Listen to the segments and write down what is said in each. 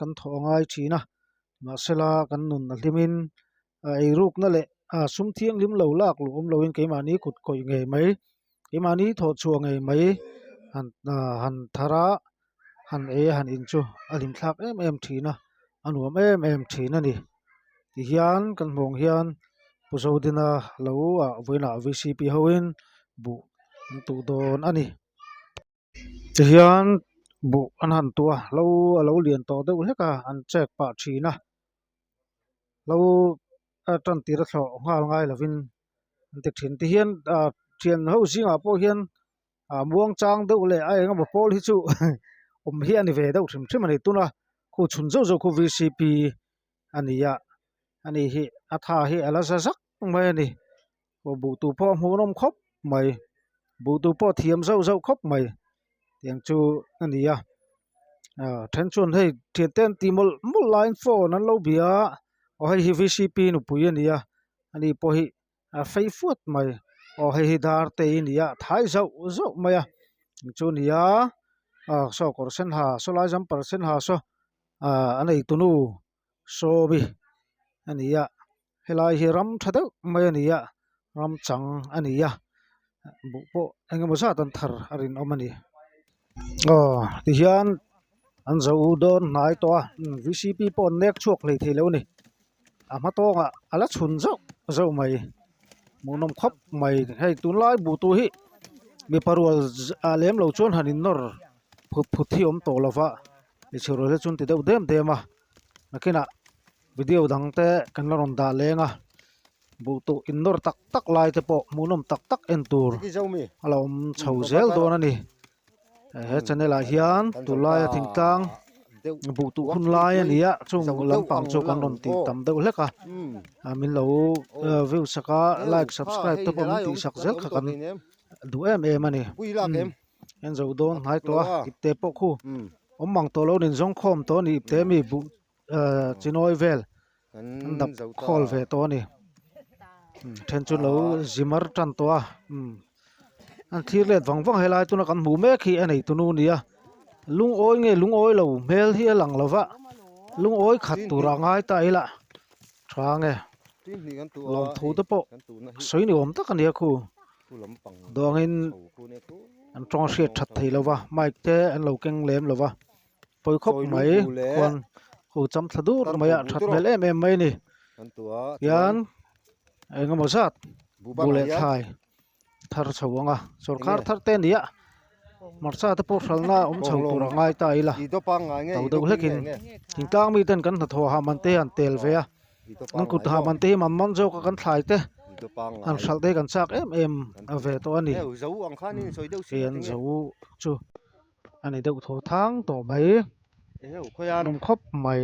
kan thawh a ngai thin a, mahsela kan nun a hlimin eirukna leh sum thianghlim lo lak luh awm loin keimahni kut kawih ngei mai keimahni thawh chhuah ngei mai han han thar a han ei a han in chu a hlim thlak em em thin a a nuam em em thin a ni tihian kan hmuh ang hian Pu Zodina lo ah vawiinah V C P ho in buh an tuh dawn a ni. Tihian buh an han tuah a hlo a lo lian tawh deuh hlek a an check pah thin a hlo a tan tir a thlawh nghal ngai lovin an ti thin tihian ah thian ho zingah pawh hian ah muang chang deuh leh a eng emaw pawl hi chu awm hi a ni ve deuh hrim hrim a ni tuna khu chhun zauh zauh khu V C P a ni a ani hi a tha hi a la za zak mai a ni. Aw buh tur pawh a hmuhnawm khawp mai buh tur pawh a thiam zauh zauh khawp mai tiang chu a ni a ah then chuan hei thian te an tih mawlh mawlh laiin phone an lo bia a aw hei hi V C P nupui a ni a ani pawh hi a fei fuat mai aw hei hi dar te hi a ni a thai zauh zauh mai a chu a ni a ah saw kawr sen ha saw lai jumper sen ha saw ah a neitunu sawmi a ni a. Helai hi ram tha deuh mai a ni a ram chang a ni a buh pawh eng emaw zat an thar a rinawm a ni aw tihian an zo dawn hnai tawh a V C P pawh an nek chhuak hlei thei lo a ni a hma tawngah a la chhun zauh zauh mai hmuhnawm khawp mai hei tunlai buh tur hi mipa rual ah lem lo chuan han in nawr phut phut hi a awm tawh lo va hmeichhe rual hi chu an ti deuh dem dem a nakinah. Video dang te kan la rawn dah leng a buh tuh in nawr tak tak lai te pawh hmuhnawm tak tak en tur a lo awm chho zel dawn a ni he channel ah hian tunlaia thingtlang buh tuh hun lai a ni a chung lampang chu kan rawn tih tam deuh hlek a min lo view sak a like subscribe te pawh min tih sak zel kha kan duh em em a ni en zo dawn hnai tawh a ipte pawh khu awm mang tawh lo nin zawng khawm tawh a ni ipte mi buh eh chinawi vel an dap khawl ve tawh a ni then chu lo zimar tan tawh a umm an thlir let vang vang helai tuna kan hmuh mek hi a nei tunu a ni a lungawi nge lungawi lo hmel hi a lang lo va lungawi khat tura ngai ta ila tha nge lawmthu te pawh sawi ni awm tak a nia khu dawngin an tawng hriat that thei lo va mic te an lo keng lem lo va. pawi khawp mai khuan ho cham thla dur mai a that hmel em em mai a ni hian eng emaw zat buh leh thlai thar chho ang a sawrkar thar te a ni a hmarcha te pawh hralhna a awm chho tur a ngai ta ila to deuh hlekin thingtlang mi ten kan hnathawh ah man te hi an tel ve a an kut ah man te hi man man zawk a kan thlai te an hralh te hi kan chak em em ve tawh a ni hei an zo chu. A ni deuh thaw thang tawh mai nawm khawp mai.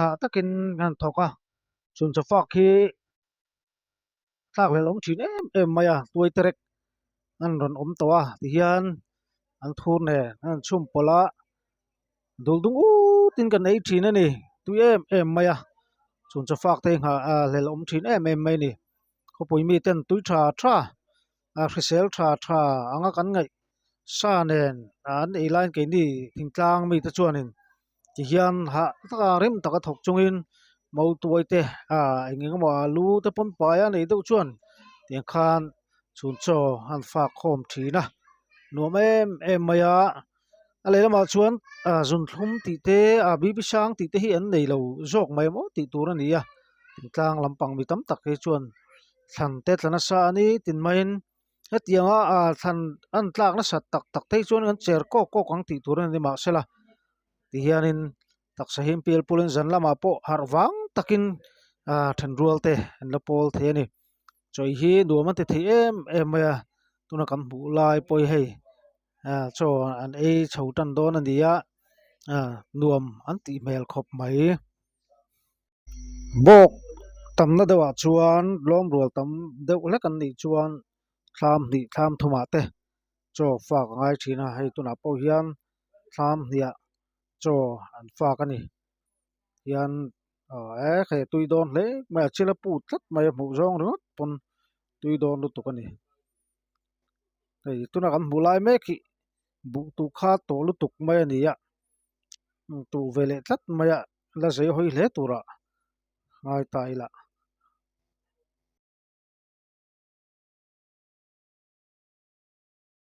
Hah takin an thawk a chhun chawfak hi thlak hlelh awm thin em em mai a tuai terek an rawn awm tawh a tihian an thur nen an han chhum pawlh a dul dung ut in kan ei thin a ni tui em em mai a chhun chawfak te hi nghah hlelh awm thin em em mai a ni khawpui mi ten tui tha tha a hrisel tha tha anga kan ngaih sa nen an ei laiin keini thingtlang mite chuanin tihian hah taka rem taka thawk chungin mautuai te ah eng eng emaw alu te pawn pai a nei deuh chuan tiang khan chhun chaw an fak khawm thin a nuam em em mai a a lehlamah chuan ah zunthlum tih te ah bibi sang tih te hi an nei lo zawk mai maw tih tur a ni a thingtlang lampang mi tam tak hi chuan. Thlan te tla nasa a ni tin maiin hetianga ah thlan an tlak nasat tak tak te hi chuan an cher kawk kawk ang tih tur a ni mahsela tihianin taksa him pial pulin zan lamah pawh harh vang takin ah thenrual te an la pawl thei a ni chawi hi nuam an ti thei em em mai a tuna kan hmuh lai pawh hi hei ah chaw an ei chho tan dawn a ni a ah nuam an tih hmel khawp mai. Bawk tamna deuhah chuan lawm rual tam deuh hlek an nih chuan thlam hnih thlam thumah te chaw fak a ngai thin a hei tunah pawh hian thlam hniah chaw an fak a ni hian aw e hei a tui dawn hle mai a chil a put tlat mai a hmuh zawng ringawt pawn tui dawn lutuk a ni hei tuna kan hmuh lai mek hi buh tuh kha tawh lutuk mai a ni a tuh ve leh tlat mai a. La zei hawi hle turah ngai ta ila.